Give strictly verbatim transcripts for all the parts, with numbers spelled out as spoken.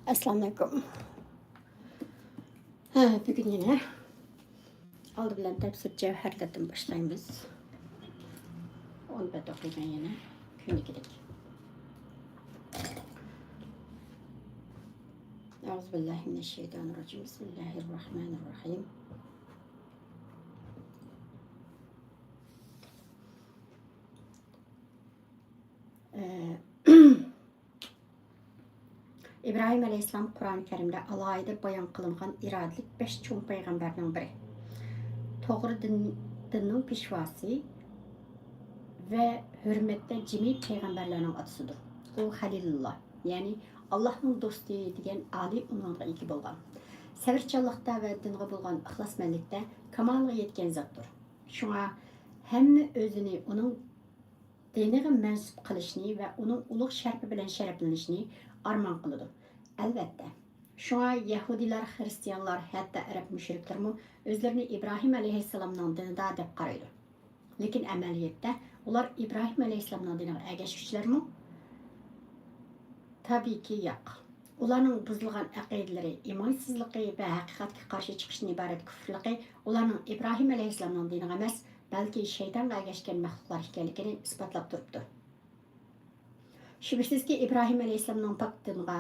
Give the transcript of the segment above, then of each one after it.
ئەسسالامۇئەلەيكۇم. ھە، بۈگۈن يەنە ئالدى بىلەن تەپسىر جەۋھەرلەردىن باشلايمىز. ئون بەت ئوقۇيمەن يەنە، كۈندىكىدەك. أعوذ بالله من الشيطان الرجيم. بسم الله الرحمن الرحيم. ئە، ئىبراھىم ئەلەيھىسسالام قۇرئان كەرىمدە ئالاھىدە بايان قىلىنغان ئىرادىلىك بەش چوڭ پەيغەمبەرنىڭ بىرى. توغرا دىن، دىننىڭ پېشۋاسى ۋە ھۆرمەتتە جىمى پەيغەمبەرلەرنىڭ ئاتىسىدۇر. ئۇ خەلىلۇللا، يەنى ئاللاھنىڭ دوستى دېگەن ئالىي ئۇنۋانغا ئىگە بولغان. سەۋرچانلىقتا ۋە دىنغا بولغان ئىخلاسمەنلىكتە كامالغا يەتكەن زاتتۇر. شۇڭا ھەممە ئۆزىنى ئۇنىڭ دىنىغا مەنسۇپ قىلىشنى ۋە ئۇنىڭ ئۇلۇغ شەرىپى بىلەن شەرەپلىنىشنى ئارمان قىلىدۇ. ئەلۋەتتە، شۇڭا يەھۇدىيلار، خىرىستىيانلار، ھەتتا ئەرەب مۇشرىكلىرىمۇ ئۆزلىرىنى ئىبراھىم ئەلەيھىسسالامنىڭ دىنىدا دەپ قارايدۇ. لېكىن ئەمەلىيەتتە ئۇلار ئىبراھىم ئەلەيھىسسالامنىڭ دىنىغا ئەگەشكۈچىلەرمۇ؟ تابىئىكى ياق. ئۇلارنىڭ بۇزۇلغان ئەقىدىلىرى، ئىمانسىزلىقى ۋە ھەقىقەتكە قارشى چىقىشتىن ئىبارەت كۇفرلۇقى ئۇلارنىڭ ئىبراھىم ئەلەيھىسسالامنىڭ دىنىغا ئەمەس، بەلكى شەيتانغا ئەگەشكەن مەخلۇقلار ئىكەنلىكىنى ئىسپاتلاپ تۇرۇپتۇ. شۈبھىسىزكى، ئىبراھىم ئەلەيھىسسالامنىڭ پاك دىنغا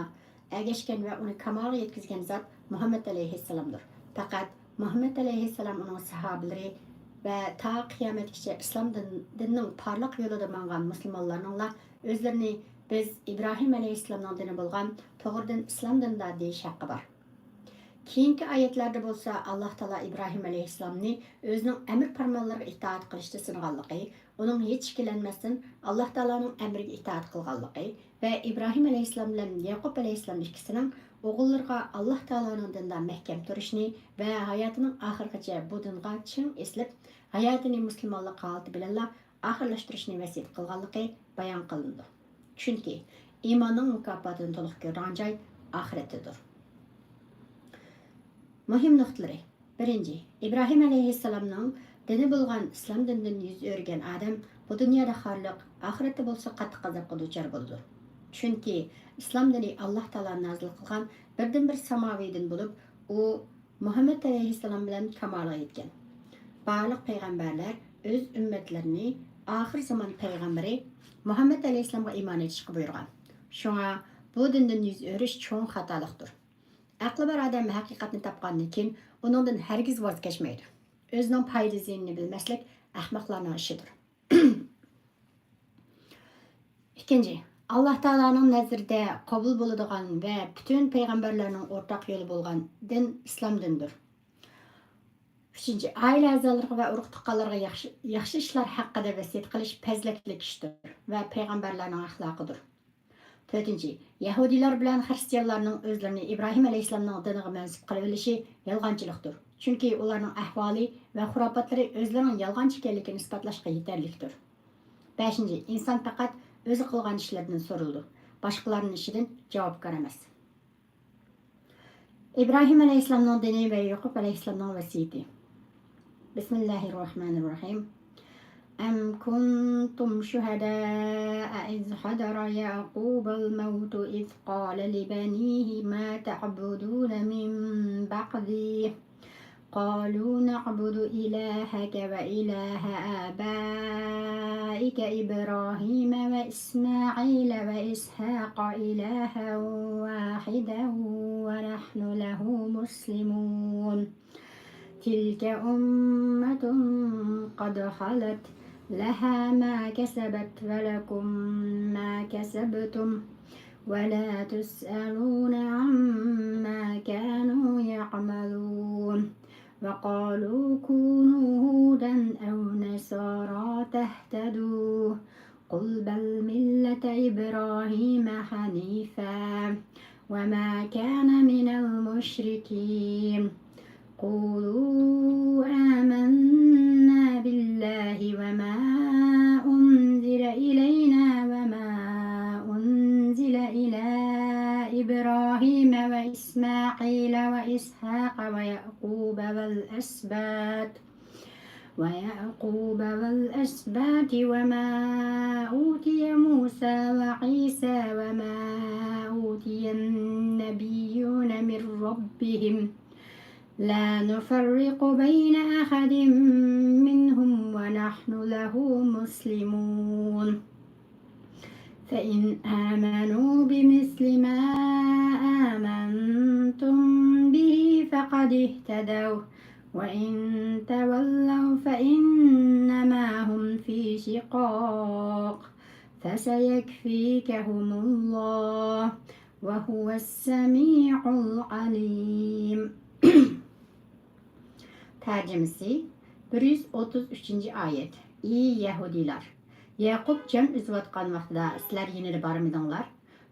ئەگەشكەن ۋە ئۇنى كامالغا يەتكۈزگەن زات مۇھەممەد ئەلەيھىسسالامدۇر. پەقەت مۇھەممەد ئەلەيھىسسالام، ئۇنىڭ ساھابىلىرى ۋە تا قىيامەتكىچە ئىسلام دىن-، دىنىنىڭ پارلاق يولىدا ماڭغان مۇسۇلمانلارنىڭلا ئۆزلىرىنى «بىز ئىبراھىم ئەلەيھىسسالامنىڭ دىنى بولغان توغرا دىن ئىسلام دىنىدا» دېيىش ھەققى بار. كېيىنكى ئايەتلەردە بولسا ئاللاھ تائالا ئىبراھىم ئەلەيھىسسالامنى ئۆزىنىڭ ئەمىر پەرمانلىرىغا ئىتائەت قىلىشتا سىنىغانلىقى، ئۇنىڭ ھېچ ئىككىلەنمەستىن ئاللاھ تائالانىڭ ئەمرىگە ئىتائەت قىلغانلىقى ۋە ئىبراھىم ئەلەيھىسسالام بىلەن يەقۇب ئەلەيھىسسالام ئىككىسىنىڭ ئوغۇللىرىغا ئاللاھ تائالانىڭ دىنىدا مەھكەم تۇرۇشنى ۋە ھاياتىنىڭ ئاخىرىغىچە بۇ دىنغا چىڭ ئېسىلىپ، ھاياتىنى مۇسۇلمانلىق ھالىتى بىلەنلا ئاخىرلاشتۇرۇشنى ۋەسىيەت قىلغانلىقى بايان قىلىنىدۇ. چۈنكى ئىماننىڭ مۇكاپاتىنى تولۇق كۆرىدىغان جاي ئاخىرەتتىدۇر. مۇھىم نۇقتىلىرى. بىرىنچى، ئىبراھىم ئەلەيھىسسالامنىڭ دىنى بولغان ئىسلام دىنىدىن يۈز ئۆرۈگەن ئادەم بۇ دۇنيادا خارلىق، ئاخىرەتتە بولسا قاتتىق ئازابقا دۇچار بولىدۇ. چۈنكى ئىسلام دىنى ئاللاھ تائالا نازىل قىلغان بىردىنبىر ساماۋى دىن بولۇپ، ئۇ مۇھەممەد ئەلەيھىسسالام بىلەن كامالغا يەتكەن. بارلىق پەيغەمبەرلەر ئۆز ئۈممەتلىرىنى ئاخىر زامان پەيغەمبىرى مۇھەممەد ئەلەيھىسسالامغا ئىمان ئېيتىشقا بۇيرۇغان. شۇڭا بۇ دىندىن يۈز ئۆرۈش چوڭ خاتالىقتۇر. ئەقلى بار ئادەم ھەقىقەتنى تاپقاندىن كېيىن ئۇنىڭدىن ھەرگىز ۋاز كەچمەيدۇ. ئۆزىنىڭ پايدا زىيىنىنى بىلمەسلىك ئەخمەقلارنىڭ ئىشىدۇر. ئىككىنچى، ئاللاھ تائالانىڭ نەزىرىدە قوبۇل بولىدىغان ۋە پۈتۈن پەيغەمبەرلەرنىڭ ئورتاق يولى بولغان دىن ئىسلام دىنىدۇر. ئۈچىنچى، ئائىلە ئەزالىرىغا ۋە ئۇرۇق-تۇغقانلارغا ياخشى، ياخشى ئىشلار ھەققىدە ۋەسىيەت قىلىش پەزىلەتلىك ئىشتۇر ۋە پەيغەمبەرلەرنىڭ ئەخلاقىدۇر. تۆتىنچى، يەھۇدىيلار بىلەن خىرىستىيانلارنىڭ ئۆزلىرىنى ئىبراھىم ئەلەيھىسسالامنىڭ دىنىغا مەنسۇپ قىلىۋېلىشى يالغانچىلىقتۇر. چۈنكى ئۇلارنىڭ ئەھۋالى ۋە خۇراپاتلىرى ئۆزلىرىنىڭ يالغانچى ئىكەنلىكىنى ئىسپاتلاشقا يېتەرلىكتۇر. بەشىنچى، ئىنسان پەقەت ئۆزى قىلغان ئىشلىرىدىن سورىلىدۇ، باشقىلارنىڭ ئىشىدىن جاۋابكار ئەمەس. ئىبراھىم ئەلەيھىسسالامنىڭ دىنى ۋە يەقۇب ئەلەيھىسسالامنىڭ ۋەسىيىتى. بىسمىللاھىررەھمانىررەھىم. أم كنتم شهداء إذ حضر يعقوب الموت إذ قال لبنيه ما تعبدون من بعدي قالوا نعبد إلهك وإله آبائك إبراهيم وإسماعيل وإسحاق إلها واحدا ونحن له مسلمون. تلك أمة قد خلت لها ما كسبت ولكم ما كسبتم ولا تسألون عما كانوا يعملون. وقالوا كونوا هودا أو نصارى تهتدوا. قل بل ملة إبراهيم حنيفا وما كان من المشركين. قولوا آمنا بالله وما أنزل إلينا وما أنزل إلى إبراهيم وإسماعيل وإسحاق ويعقوب والأسباط ويعقوب والأسباط وما أوتي موسى وعيسى وما أوتي النبيون من ربهم لا نفرق بين أحد منهم ونحن له مسلمون. فإن آمنوا بمثل ما آمنتم به فقد اهتدوا وإن تولوا فإنما هم في شقاق فسيكفيكهم الله وهو السميع العليم. تەرجىمىسى، بىر يۈز ئوتتۇز ئۈچىنچى ئايەت. ئى يەھۇدىيلار! يەقۇپ جان ئۈزۈۋاتقان ۋاقتىدا سىلەر يېنىدا بارمىدىڭلار؟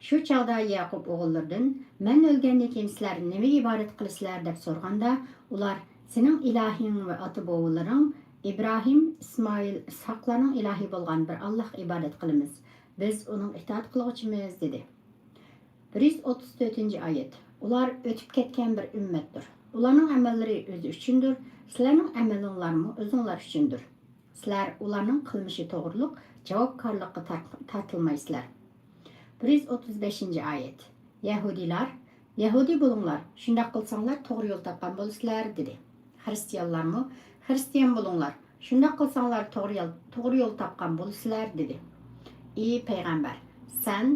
شۇ چاغدا يەقۇپ ئوغۇللىرىدىن، مەن ئۆلگەندىن كېيىن سىلەر نېمىگە ئىبادەت قىلىسىلەر؟ دەپ سورىغاندا، ئۇلار، سېنىڭ ئىلاھىڭ ۋە ئاتا-بوۋىلىرىڭ ئىبراھىم، ئىسمائىل، ئىسھاقلارنىڭ ئىلاھى بولغان بىر ئاللاھقا ئىبادەت قىلىمىز. بىز ئۇنىڭ ئىتائەت قىلغۇچىمىز، دېدى. بىر يۈز ئوتتۇز تۆتىنچى ئايەت. ئۇلار ئۆتۈپ كەتكەن بىر ئۈممەتتۇر. ئۇلارنىڭ ئەمەللىرى ئۆزى ئۈچۈندۇر، سىلەرنىڭ ئەمەلىڭلارمۇ ئۆزۈڭلار ئۈچۈندۇر. سىلەر ئۇلارنىڭ قىلمىشى توغرۇلۇق جاۋابكارلىققا تار-، تارتىلمايسىلەر. بىر يۈز ئوتتۇز بەشىنچى ئايەت. يەھۇدىيلار، يەھۇدىي بولۇڭلار، شۇنداق قىلساڭلار توغرا يول تاپقان بولىسىلەر، دېدى. خىرىستىيانلارمۇ، خىرىستىيان بولۇڭلار، شۇنداق قىلساڭلار توغرا يول، توغرا يول تاپقان بولىسىلەر، دېدى. ئى پەيغەمبەر، سەن،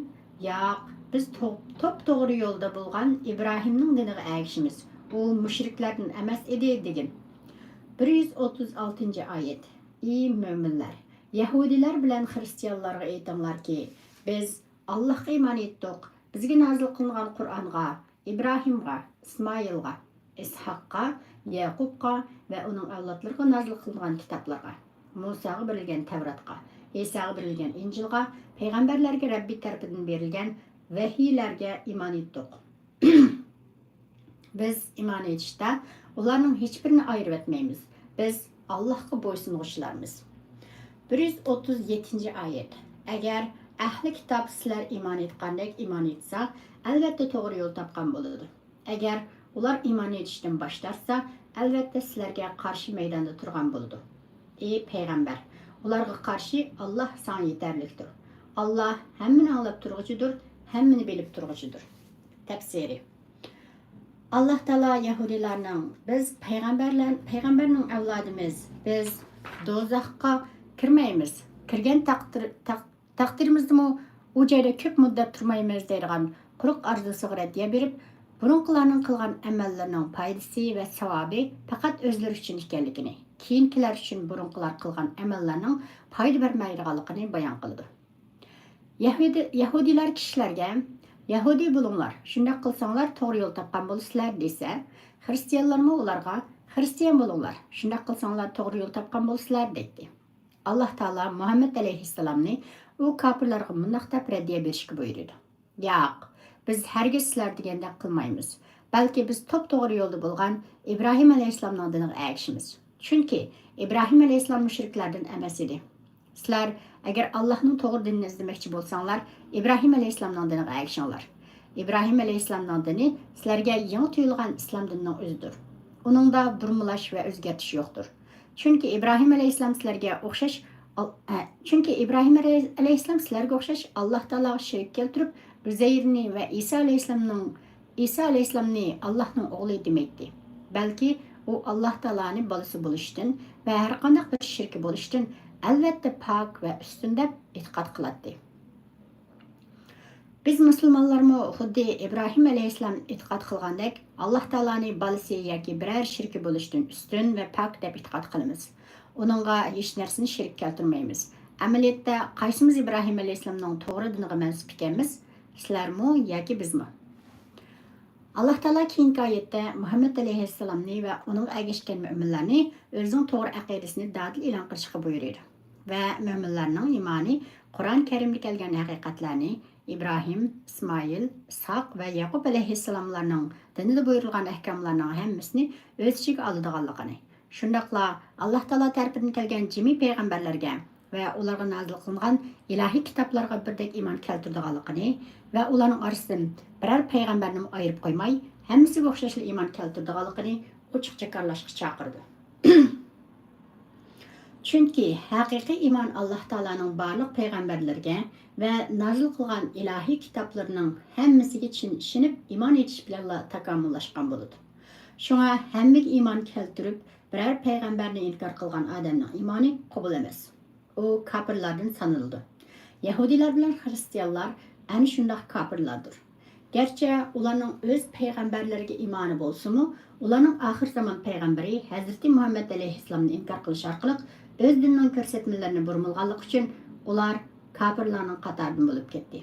ياق، بىز تو-، توپتوغرا يولدا بولغان ئىبراھىمنىڭ دىنىغا ئەگىشىمىز، ئۇ مۇشرىكلاردىن ئەمەس ئىدى، دېگىن. بىر يۈز ئوتتۇز ئالتىنچى ئايەت. ئى مۆمىنلەر، يەھۇدىيلار بىلەن خىرىستىيانلارغا ئېيتىڭلاركى، بىز ئاللاھقا ئىمان ئېيتتۇق، بىزگە نازىل قىلىنغان قۇرئانغا، ئىبراھىمغا، ئىسمائىلغا، ئىسھاققا، يەقۇپقا ۋە ئۇنىڭ ئەۋلادلىرىغا نازىل قىلىنغان كىتابلارغا، مۇساغا بېرىلگەن تەۋراتقا، ئىساغا بېرىلگەن ئىنجىلغا، پەيغەمبەرلەرگە رەببى تەرىپىدىن بېرىلگەن ۋەھىيلەرگە ئىمان ئېيتتۇق. بىز ئىمان ئېيتىشتا ئۇلارنىڭ ھېچبىرىنى ئايرىۋەتمەيمىز. بىز ئاللاھقا بويسۇنغۇچىلارمىز. بىر يۈز ئوتتۇز يەتتىنچى ئايەت. ئەگەر ئەھلى كىتاب سىلەر ئىمان ئېيتقاندەك ئىمان ئېيتسا، ئەلۋەتتە توغرا يول تاپقان بولىدۇ. ئەگەر ئۇلار ئىمان ئېيتىشتىن باش تارتسا، ئەلۋەتتە سىلەرگە قارشى مەيداندا تۇرغان بولىدۇ. ئى پەيغەمبەر، ئۇلارغا قارشى ئاللاھ ساڭا يېتەرلىكتۇر. ئاللاھ ھەممىنى ئاڭلاپ تۇرغۇچىدۇر، ھەممىنى بىلىپ تۇرغۇچىدۇر. تەپسىرى. ئاللاھ تائالا يەھۇدىيلارنىڭ، بىز پەيغەمبەرلەر، پەيغەمبەرنىڭ ئەۋلادىمىز، بىز دوزاخقا كىرمەيمىز، كىرگەن تەقدىر، تەق-، تەقدىرىمىزدىمۇ ئۇ جايدا كۆپ مۇددەت تۇرمايمىز دەيدىغان قۇرۇق ئارزۇسىغا رەددىيە بېرىپ، بۇرۇنقىلارنىڭ قىلغان ئەمەللىرىنىڭ پايدىسى ۋە ساۋابى پەقەت ئۆزلىرى ئۈچۈن ئىكەنلىكىنى، كېيىنكىلەر ئۈچۈن بۇرۇنقىلار قىلغان ئەمەللەرنىڭ پايدا بەرمەيدىغانلىقىنى بايان قىلىدۇ. يەھۇدىي، يەھۇدىيلار كىشىلەرگە، يەھۇدىي بولۇڭلار، شۇنداق قىلساڭلار توغرا يول تاپقان بولىسىلەر، دېسە، خىرىستىيانلارمۇ ئۇلارغا، خىرىستىيان بولۇڭلار، شۇنداق قىلساڭلار توغرا يول تاپقان بولىسىلەر، دەيتتى. ئاللاھ تائالا مۇھەممەد ئەلەيھىسسالامنى ئۇ كاپىرلارغا مۇنداق دەپ رەددىيە بېرىشكە بۇيرۇيدۇ. ياق، بىز ھەرگىز سىلەر دېگەندەك قىلمايمىز. بەلكى بىز توپتوغرا يولدا بولغان ئىبراھىم ئەلەيھىسسالامنىڭ دىنىغا ئەگىشىمىز. چۈنكى ئىبراھىم ئەلەيھىسسالام مۇشرىكلاردىن ئەمەس ئىدى. سىلەر ئەگەر ئاللاھنىڭ توغرا دىنىنى ئىزدىمەكچى بولساڭلار، ئىبراھىم ئەلەيھىسسالامنىڭ دىنىغا ئەگىشىڭلار. ئىبراھىم ئەلەيھىسسالامنىڭ دىنى سىلەرگە يېڭى تۇيۇلغان ئىسلام دىنىنىڭ ئۆزىدۇر. ئۇنىڭدا بۇرمىلاش ۋە ئۆزگەرتىش يوقتۇر. چۈنكى ئىبراھىم ئەلەيھىسسالام سىلەرگە ئوخشاش، ئال-، ئە، چۈنكى ئىبراھىم ئەلەي-، ئەلەيھىسسالام سىلەرگە ئوخشاش ئاللاھ تائالاغا شېرىك كەلتۈرۈپ، ئۇزەيرنى ۋە ئىسا ئەلەيھىسسالامنىڭ، ئىسا ئەلەيھىسسالامنى ئاللاھنىڭ ئوغلى دېمەيتتى. بەلكى ئۇ ئاللاھ تائالانى بالىسى بولۇشتىن ۋە ھەرقانداق بىر شېرىكى بولۇشتىن ئەلۋەتتە پاك ۋە ئۈستۈن دەپ ئېتىقاد قىلاتتى. بىز مۇسۇلمانلارمۇ خۇددى ئىبراھىم ئەلەيھىسسالام ئېتىقاد قىلغاندەك، ئاللاھ تائالانى بالىسى ياكى بىرەر شېرىكى بولۇشتىن ئۈستۈن ۋە پاك دەپ ئېتىقاد قىلىمىز. ئۇنىڭغا ھېچ نەرسىنى شېرىك كەلتۈرمەيمىز. ئەمەلىيەتتە، قايسىمىز ئىبراھىم ئەلەيھىسسالامنىڭ توغرا دىنىغا مەنسۇپ ئىكەنمىز؟ سىلەرمۇ ياكى بىزمۇ؟ ئاللاھ تائالا كېيىنكى ئايەتتە مۇھەممەد ئەلەيھىسسالامنى ۋە ئۇنىڭغا ئەگەشكەن مۆمىنلەرنى ئۆزىنىڭ توغرا ئەقىدىسىنى دادىل ئېلان قىلىشقا بۇيرۇيدۇ. ۋە مۆمىنلەرنىڭ ئىمانى قۇرئان كەرىمدە كەلگەن ھەقىقەتلەرنى، ئىبراھىم، ئىسمائىل، ئىسھاق ۋە يەقۇپ ئەلەيھىسسالاملارنىڭ دىنىدا بۇيرۇلغان ئەھكاملارنىڭ ھەممىسىنى ئۆز ئىچىگە ئالىدىغانلىقىنى، شۇنداقلا ئاللاھ تائالا تەرىپىدىن كەلگەن جىمى پەيغەمبەرلەرگە ۋە ئۇلارغا نازىل قىلىنغان ئىلاھىي كىتابلارغا بىردەك ئىمان كەلتۈرىدىغانلىقىنى ۋە ئۇلارنىڭ ئارىسىدىن بىرەر پەيغەمبەرنىمۇ ئايرىپ قويماي، ھەممىسىگە ئوخشاشلا ئىمان كەلتۈرىدىغانلىقىنى ئوچۇق جاكارلاشقا چاقىرىدۇ. چۈنكى ھەقىقىي ئىمان ئاللاھ تائالانىڭ بارلىق پەيغەمبەرلىرىگە ۋە نازىل قىلغان ئىلاھىي كىتابلىرىنىڭ ھەممىسىگە چىن ئىشىنىپ ئىمان ئېيتىش بىلەنلا تاكامۇللاشقان بولىدۇ. شۇڭا ھەممىگە ئىمان كەلتۈرۈپ، بىرەر پەيغەمبەرنى ئىنكار قىلغان ئادەمنىڭ ئىمانى قوبۇل ئەمەس. ئۇ كاپىرلاردىن سانىلىدۇ. يەھۇدىيلار بىلەن خىرىستىيانلار ئەنە شۇنداق كاپىرلاردۇر. گەرچە ئۇلارنىڭ ئۆز پەيغەمبەرلىرىگە ئىمانى بولسىمۇ، ئۇلارنىڭ ئاخىر زامان پەيغەمبىرى ھەزرىتى مۇھەممەد ئەلەيھىسسالامنى ئىنكار قىلىش ئارقىلىق ئۆز دىنىنىڭ كۆرسەتمىلىرىنى بۇرمىلىغانلىقى ئۈچۈن، ئۇلار كاپىرلارنىڭ قاتارىدىن بولۇپ كەتتى.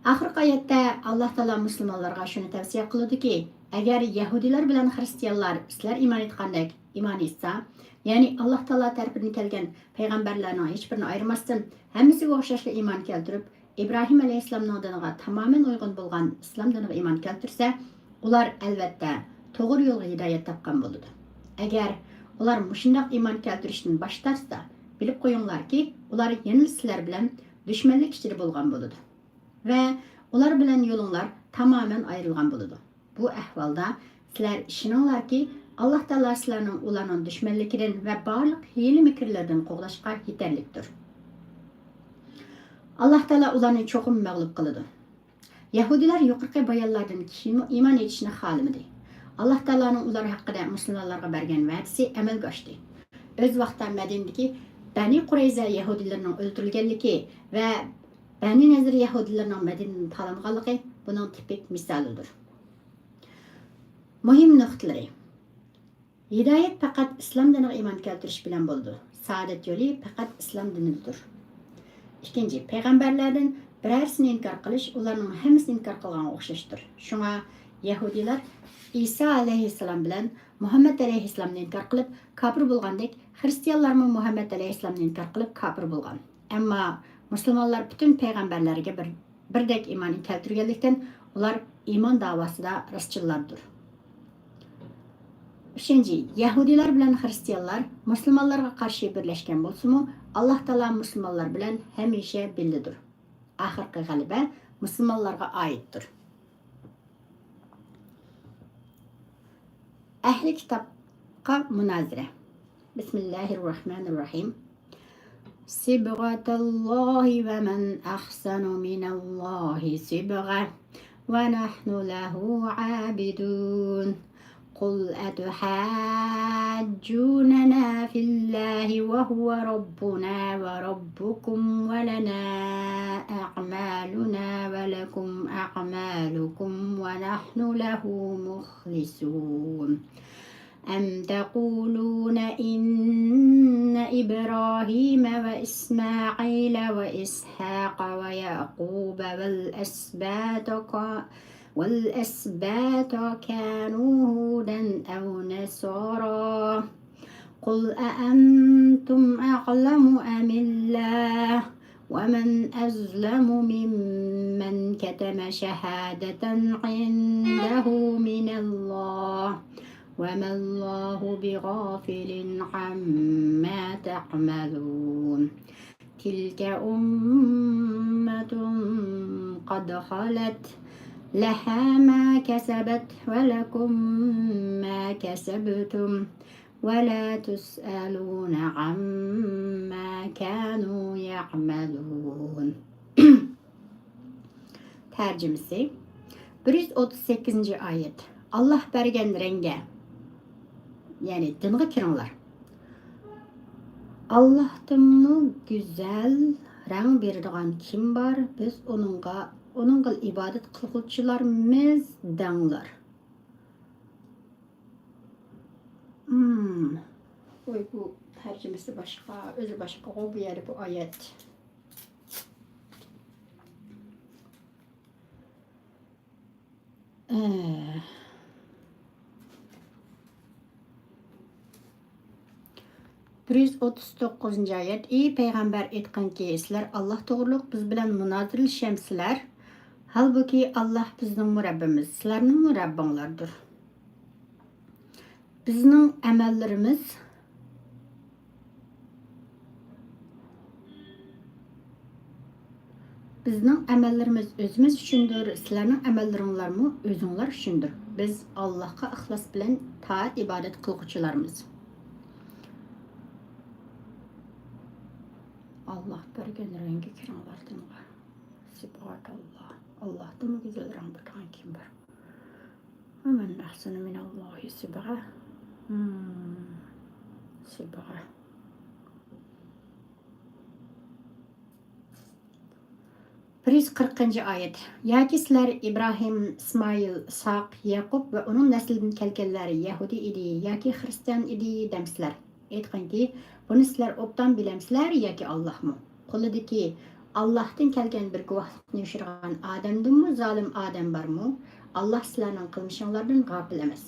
ئاخىرقى ئايەتتە ئاللاھ تائالا مۇسۇلمانلارغا شۇنى تەۋسىيە قىلىدۇكى، ئەگەر يەھۇدىيلار بىلەن خىرىستىيانلار سىلەر ئىمان ئېيتقاندەك ئىمان ئېيتسا، يەنى ئاللاھ تائالا تەرىپىدىن كەلگەن پەيغەمبەرلەرنىڭ ھېچبىرىنى ئايرىماستىن، ھەممىسىگە ئوخشاشلا ئىمان كەلتۈرۈپ، ئىبراھىم ئەلەيھىسسالامنىڭ دىنىغا تامامەن ئۇيغۇن بولغان ئىسلام دىنىغا ئىمان كەلتۈرسە، ئۇلار ئەلۋەتتە توغرا يولغا ھىدايەت تاپقان بولىدۇ. ئەگەر ئۇلار مۇشۇنداق ئىمان كەلتۈرۈشتىن باش تارتسا، بىلىپ قويۇڭلاركى، ئۇلار يەنىلا سىلەر بىلەن دۈشمەنلىك ئىچىدە بولغان بولىدۇ ۋە ئۇلار بىلەن يولۇڭلار تامامەن ئايرىلغان بولىدۇ. بۇ ئەھۋالدا سىلەر ئىشىنىڭلاركى، ئاللاھ تائالا سىلەرنىڭ ئۇلارنىڭ دۈشمەنلىكىدىن ۋە بارلىق ھىيلە-مىكىرلىرىدىن قوغداشقا يېتەرلىكتۇر. ئاللاھ تائالا ئۇلارنى چوقۇم مەغلۇپ قىلىدۇ. يەھۇدىيلار يۇقىرىقى بايانلاردىن كېيىنمۇ ئىمان ئېيتىشنى خالىمىدى. ئاللاھ تائالانىڭ ئۇلار ھەققىدە مۇسۇلمانلارغا بەرگەن ۋەدىسى ئەمەلگە ئاشتى. ئۆز ۋاقتىدا مەدىنىدىكى بەنى قۇرەيزە يەھۇدىيلىرىنىڭ ئۆلتۈرۈلگەنلىكى ۋە بەنى نەزىر يەھۇدىيلىرىنىڭ مەدىنىدىن تالانغانلىقى بۇنىڭ تىپىك مىسالىدۇر. مۇھىم نۇقتىلىرى. ھىدايەت پەقەت ئىسلام دىنىغا ئىمان كەلتۈرۈش بىلەن بولىدۇ. سائادەت يولى پەقەت ئىسلام دىنىدىدۇر. ئىككىنچى، پەيغەمبەرلەردىن بىرەرسىنى ئىنكار قىلىش ئۇلارنىڭ ھەممىسىنى ئىنكار قىلغانغا ئوخشاشتۇر. شۇڭا يەھۇدىيلار ئىسا ئەلەيھىسسالام بىلەن مۇھەممەد ئەلەيھىسسالامنى ئىنكار قىلىپ كاپىر بولغاندەك، خىرىستىيانلارمۇ مۇھەممەد ئەلەيھىسسالامنى ئىنكار قىلىپ كاپىر بولغان. ئەمما مۇسۇلمانلار پۈتۈن پەيغەمبەرلەرگە بىر، بىردەك ئىمان كەلتۈرگەنلىكتىن، ئۇلار ئىمان داۋاسىدا راستچىللاردۇر. ئۈچىنچى، يەھۇدىيلار بىلەن خىرىستىيانلار مۇسۇلمانلارغا قارشى بىرلەشكەن بولسىمۇ، ئاللاھ تائالا مۇسۇلمانلار بىلەن ھەمىشە بىللىدۇر. ئاخىرقى غەلىبە مۇسۇلمانلارغا ئائىتتۇر. ئەھلى كىتابقا مۇنازىرە. بىسمىللاھىررەھمانىررەھىم. صبغة الله ومن أحسن من الله صبغة ونحن له عابدون. قل أتحاجوننا في الله وهو ربنا وربكم ولنا أعمالنا ولكم أعمالكم ونحن له مخلصون. أم تقولون إن إبراهيم وإسماعيل وإسحاق ويعقوب والأسباط ق-، والأسباط كانوا هودا أو نصارى. قل أأنتم أعلم أم الله؟ ومن أظلم ممن كتم شهادة عنده من الله، وما الله بغافل عما تعملون. تلك أمة قد خلت، لها ما كسبت ولكم ما كسبتم، ولا تسألون عما كانوا يعملون. تەرجىمىسى. بىر يۈز ئوتتۇز سەككىزىنچى ئايەت. ئاللاھ بەرگەن رەڭگە، يەنى دىنغا كىرىڭلار. ئاللاھتىنمۇ گۈزەل رەڭ بېرىدىغان كىم بار؟ بىز ئۇنىڭغا، ئۇنىڭغا ئىبادەت قىلغۇچىلارمىز دەڭلار. ھىم. ۋوي، بۇ تەرجىمىسى باشقا، ئۆزى باشقىغۇ بۇ يەردە بۇ ئايەت. ئە. بىر يۈز ئوتتۇز توققۇزىنچى ئايەت. ئى پەيغەمبەر، ئېيتقىنكى، سىلەر ئاللاھ توغرۇلۇق بىز بىلەن مۇنازىرىلىشەمسىلەر؟ ھالبۇكى، ئاللاھ بىزنىڭمۇ رەببىمىز، سىلەرنىڭمۇ رەببىڭلاردۇر. بىزنىڭ ئەمەللىرىمىز، بىزنىڭ ئەمەللىرىمىز ئۆزىمىز ئۈچۈندۇر، سىلەرنىڭ ئەمەللىرىڭلارمۇ ئۆزۈڭلار ئۈچۈندۇر. بىز ئاللاھقا ئىخلاس بىلەن تائەت-ئىبادەت قىلغۇچىلارمىز. ئاللاھ بەرگەن رەڭگە كىرىڭلار دىنغا. سىبغەتاللاھ. ئاللاھتىنمۇ گۈزەل رەڭ بېرىدىغان كىم بار؟ ۋە مەن ئەھسەنۇ مىنەللاھى سىبغە. ھىم، سىبغە. بىر يۈز قىرىقىنچى ئايەت. ياكى سىلەر ئىبراھىم، ئىسمائىل، ئىسھاق، يەقۇب ۋە ئۇنىڭ نەسلىدىن كەلگەنلەر يەھۇدىي ئىدى ياكى خىرىستىيان ئىدى دەمسىلەر؟ ئېيتقىنكى، بۇنى سىلەر ئوبدان بىلەمسىلەر ياكى ئاللاھمۇ؟ قولىدىكى ئاللاھتىن كەلگەن بىر گۇۋاھلىقنى يوشۇرغان ئادەمدىنمۇ زالىم ئادەم بارمۇ؟ ئاللاھ سىلەرنىڭ قىلمىشىڭلاردىن غاپىل ئەمەس.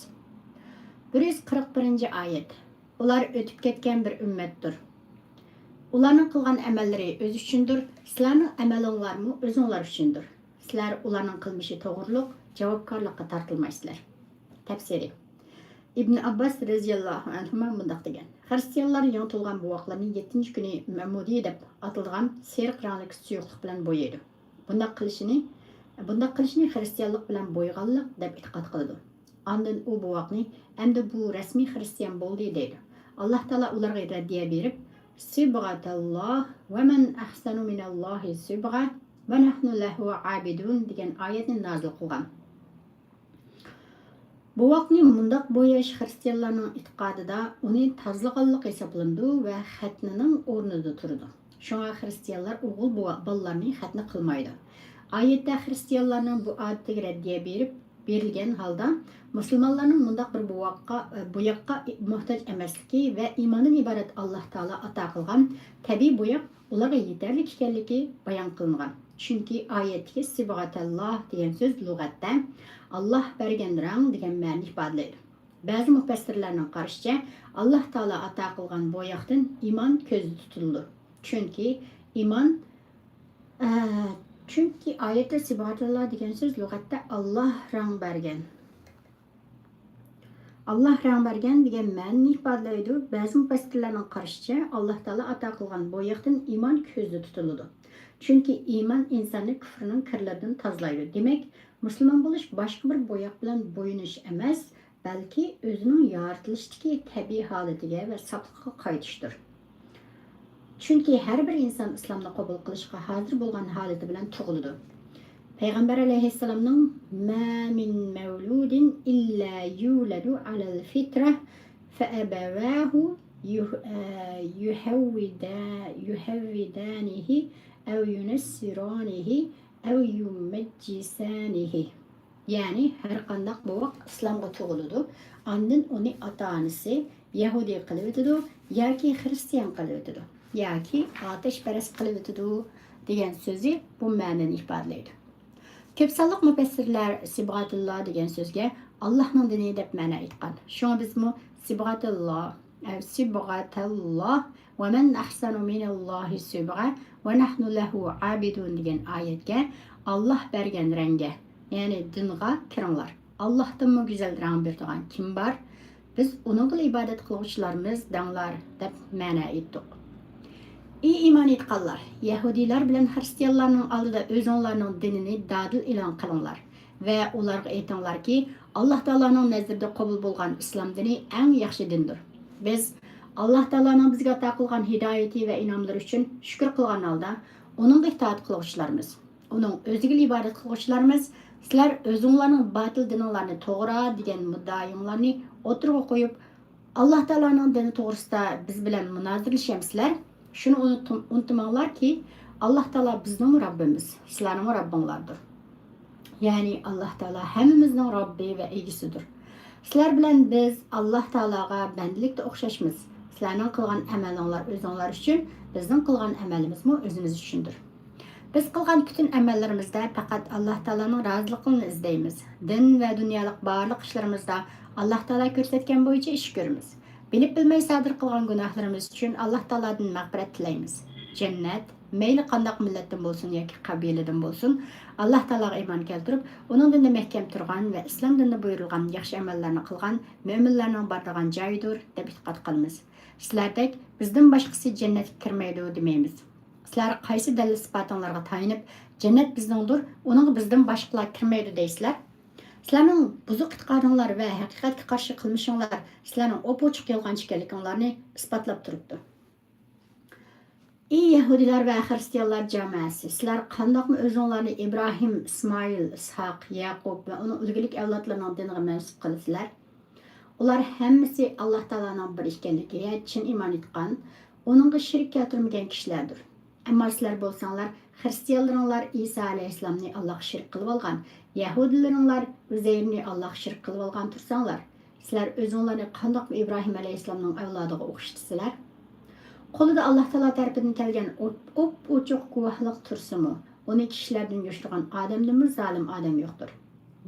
بىر يۈز قىرىق بىرىنچى ئايەت. ئۇلار ئۆتۈپ كەتكەن بىر ئۈممەتتۇر. ئۇلارنىڭ قىلغان ئەمەللىرى ئۆزى ئۈچۈندۇر، سىلەرنىڭ ئەمەلىڭلارمۇ ئۆزۈڭلار ئۈچۈندۇر. سىلەر ئۇلارنىڭ قىلمىشى توغرۇلۇق جاۋابكارلىققا تارتىلمايسىلەر. تەپسىرى. ئىبن ئابباس رەزىياللاھۇ ئەنھۇما مۇنداق دېگەن: خىرىستىيانلار يېڭى تۇغۇلغان بوۋاقلارنى يەتتىنچى كۈنى مەمۇدىي دەپ ئاتىلىدىغان سېرىق رەڭلىك سۇيۇقلۇق بىلەن بويايدۇ. بۇنداق قىلىشىنى، بۇنداق قىلىشنى خىرىستىيانلىق بىلەن بويىغانلىق دەپ ئېتىقاد قىلىدۇ. ئاندىن ئۇ بوۋاقنى، ئەمدى بۇ رەسمىي خىرىستىيان بولدى دەيدۇ. ئاللاھ تائالا ئۇلارغا رەددىيە بېرىپ، سىبغەتاللاھ ۋە مەن ئەھسەنۇ مىنەللاھى سىبغە ۋە نەھنۇ لەھۇ ئابىدۇن دېگەن ئايەتنى نازىل قىلغان. بوۋاقنى مۇنداق بوياش خىرىستىيانلارنىڭ ئېتىقادىدا ئۇنى تازىلىغانلىق ھېسابلىنىدۇ ۋە خەتنىنىڭ ئورنىدا تۇرىدۇ. شۇڭا خىرىستىيانلار ئوغۇل بوۋا-، بالىلارنى خەتنە قىلمايدۇ. ئايەتتە خىرىستىيانلارنىڭ بۇ ئادىتىگە رەددىيە بېرىپ، بېرىلگەن ھالدا، مۇسۇلمانلارنىڭ مۇنداق بىر بوۋاققا، بوياققا موھتاج ئەمەسلىكى ۋە ئىماندىن ئىبارەت ئاللاھ تائالا ئاتا قىلغان تەبىئىي بوياق ئۇلارغا يېتەرلىك ئىكەنلىكى بايان قىلىنغان. چۈنكى ئايەتتىكى سىبغەتەللاھ دېگەن سۆز لۇغەتتە ئاللاھ بەرگەن رەڭ دېگەن مەنىنى ئىپادىلەيدۇ. بەزى مۇپەسسىرلەرنىڭ قارىشىچە، ئاللاھ تائالا ئاتا قىلغان بوياقتىن ئىمان كۆزدە تۇتۇلىدۇ. چۈنكى ئىمان، ئە، چۈنكى ئايەتتە سىبغەتەللاھ دېگەن سۆز لۇغەتتە ئاللاھ رەڭ بەرگەن. ئاللاھ رەڭ بەرگەن دېگەن مەنىنى ئىپادىلەيدۇ. بەزى مۇپەسسىرلەرنىڭ قارىشىچە، ئاللاھ تائالا ئاتا قىلغان بوياقتىن ئىمان كۆزدە تۇتۇلىدۇ. چۈنكى ئىمان ئىنساننى كۇفرىنىڭ كىرلىرىدىن تازىلايدۇ. دېمەك، مۇسۇلمان بولۇش باشقا بىر بوياق بىلەن بويىنىش ئەمەس، بەلكى ئۆزىنىڭ يارىتىلىشتىكى تەبىئىي ھالىتىگە ۋە ساپلىقىغا قايتىشتۇر. چۈنكى ھەر بىر ئىنسان ئىسلامنى قوبۇل قىلىشقا ھازىر بولغان ھالىتى بىلەن تۇغۇلىدۇ. پەيغەمبەر ئەلەيھىسسالامنىڭ، ما من مولود إلا يولد على الفطرة فأبواه يه-، يهودا-، يهودانه أو ينصرانه أو يمجسانه. يەنى ھەرقانداق بوۋاق ئىسلامغا تۇغۇلىدۇ، ئاندىن ئۇنى ئاتا-ئانىسى يەھۇدىي قىلىۋېتىدۇ ياكى خىرىستىيان قىلىۋېتىدۇ ياكى ئاتەشپەرەس قىلىۋېتىدۇ دېگەن سۆزى بۇ مەنىنى ئىپادىلەيدۇ. كۆپ سانلىق مۇپەسسىرلەر سىبغەتۇللا دېگەن سۆزگە ئاللاھنىڭ دىنى دەپ مەنە ئېيتقان. شۇڭا بىزمۇ سىبغەتۇللا، ئە، سىبغەتەللاھ ۋە مەن ئەھسەنۇ مىنەللاھى سىبغە ۋە نەھنۇ لەھۇ ئابىدۇن دېگەن ئايەتكە ئاللاھ بەرگەن رەڭگە، يەنى دىنغا كىرىڭلار. ئاللاھتىنمۇ گۈزەل رەڭ بېرىدىغان كىم بار؟ بىز ئۇنىڭغىلا ئىبادەت قىلغۇچىلارمىز دەڭلار دەپ مەنە ئېيتتۇق. ئى ئىمان ئېيتقانلار! يەھۇدىيلار بىلەن خىرىستىيانلارنىڭ ئالدىدا ئۆزۈڭلارنىڭ دىنىنى دادىل ئېلان قىلىڭلار ۋە ئۇلارغا ئېيتىڭلاركى، ئاللاھ تائالانىڭ نەزىرىدە قوبۇل بولغان ئىسلام دىنى ئەڭ ياخشى دىندۇر. بىز ئاللاھ تائالانىڭ بىزگە ئاتا قىلغان ھىدايىتى ۋە ئىنئاملىرى ئۈچۈن شۈكۈر قىلغان ھالدا، ئۇنىڭغا ئىتائەت قىلغۇچىلارمىز. ئۇنىڭ ئۆزىگىلا ئىبادەت قىلغۇچىلارمىز. سىلەر ئۆزۈڭلارنىڭ باتىل دىنىڭلارنى توغرا دېگەن مۇددىئايىڭلارنى ئوتتۇرىغا قويۇپ، ئاللاھ تائالانىڭ دىنى توغرىسىدا بىز بىلەن مۇنازىرىلىشەمسىلەر؟ شۇنى ئۇنتۇم-، ئۇنتۇماڭلاركى، ئاللاھ تائالا بىزنىڭمۇ رەببىمىز، سىلەرنىڭمۇ رەببىڭلاردۇر. يەنى ئاللاھ تائالا ھەممىمىزنىڭ رەببى ۋە ئىگىسىدۇر. سىلەر بىلەن بىز ئاللاھ تائالاغا بەندىلىكتە ئوخشاشمىز. سىلەرنىڭ قىلغان ئەمەلىڭلار ئۆزۈڭلار ئۈچۈن، بىزنىڭ قىلغان ئەمەلىمىزمۇ ئۆزىمىز ئۈچۈندۇر. بىز قىلغان پۈتۈن ئەمەللىرىمىزدە پەقەت ئاللاھ تائالانىڭ رازىلىقىنى ئىزدەيمىز. دىن ۋە دۇنيالىق بارلىق ئىشلىرىمىزدا ئاللاھ تائالا كۆرسەتكەن بويىچە ئىش كۆرىمىز. بىلىپ بىلمەي سادىر قىلغان گۇناھلىرىمىز ئۈچۈن ئاللاھ تائالادىن مەغپىرەت تىلەيمىز. جەننەت، مەيلى قانداق مىللەتتىن بولسۇن ياكى قەبىلىدىن بولسۇن، ئاللاھ تائالاغا ئىمان كەلتۈرۈپ، ئۇنىڭ دىنىدا مەھكەم تۇرغان ۋە ئىسلام دىنىدا بۇيرۇلغان ياخشى ئەمەللەرنى قىلغان مۆمىنلەرنىڭ بارىدىغان جايىدۇر، دەپ ئېتىقاد قىلىمىز. سىلەردەك بىزدىن باشقىسى جەننەتكە كىرمەيدۇ دېمەيمىز. سىلەر قايسى دەلىل-ئىسپاتىڭلارغا تايىنىپ، جەننەت بىزنىڭدۇر، ئۇنىڭغا بىزدىن باشقىلار كىرمەيدۇ دەيسىلەر؟ سىلەرنىڭ بۇزۇق ئېتىقادىڭلار ۋە ھەقىقەتكە قارشى قىلمىشىڭلار سىلەرنىڭ ئوپئوچۇق يالغانچى ئىكەنلىكىڭلارنى ئىسپاتلاپ تۇرۇپتۇ. ئى يەھۇدىيلار ۋە خىرىستىيانلار جامائەسى، سىلەر قانداقمۇ ئۆزۈڭلارنى ئىبراھىم، ئىسمائىل، ئىسھاق، يەقۇب ۋە ئۇنىڭ ئۈلگىلىك ئەۋلادلىرىنىڭ دىنىغا مەنسۇپ قىلىسىلەر؟ ئۇلار ھەممىسى ئاللاھ تائالانىڭ بىر ئىكەنلىكىگە چىن ئىمان ئېيتقان، ئۇنىڭغا شېرىك كەلتۈرمىگەن كىشىلەردۇر. ئەمما سىلەر بولساڭلار، خىرىستىيانلىرىڭلار ئىسا ئەلەيھىسسالامنى ئاللاھقا شېرىك قىلىۋالغان، يەھۇدىيلىرىڭلار ئۈزەيرنى ئاللاھقا شېرىك قىلىۋالغان تۇرساڭلار، سىلەر ئۆزۈڭلارنى قانداقمۇ ئىبراھىم ئەلەيھىسسالامنىڭ ئەۋلادىغا ئوخشىتىسىلەر؟ قولىدا ئاللاھ تائالا تەرىپىدىن كەلگەن ئوپ-، ئوپئوچۇق گۇۋاھلىق تۇرسىمۇ، ئۇنى كىشىلەردىن يوشۇرغان ئادەمدىنمۇ زالىم ئادەم يوقتۇر.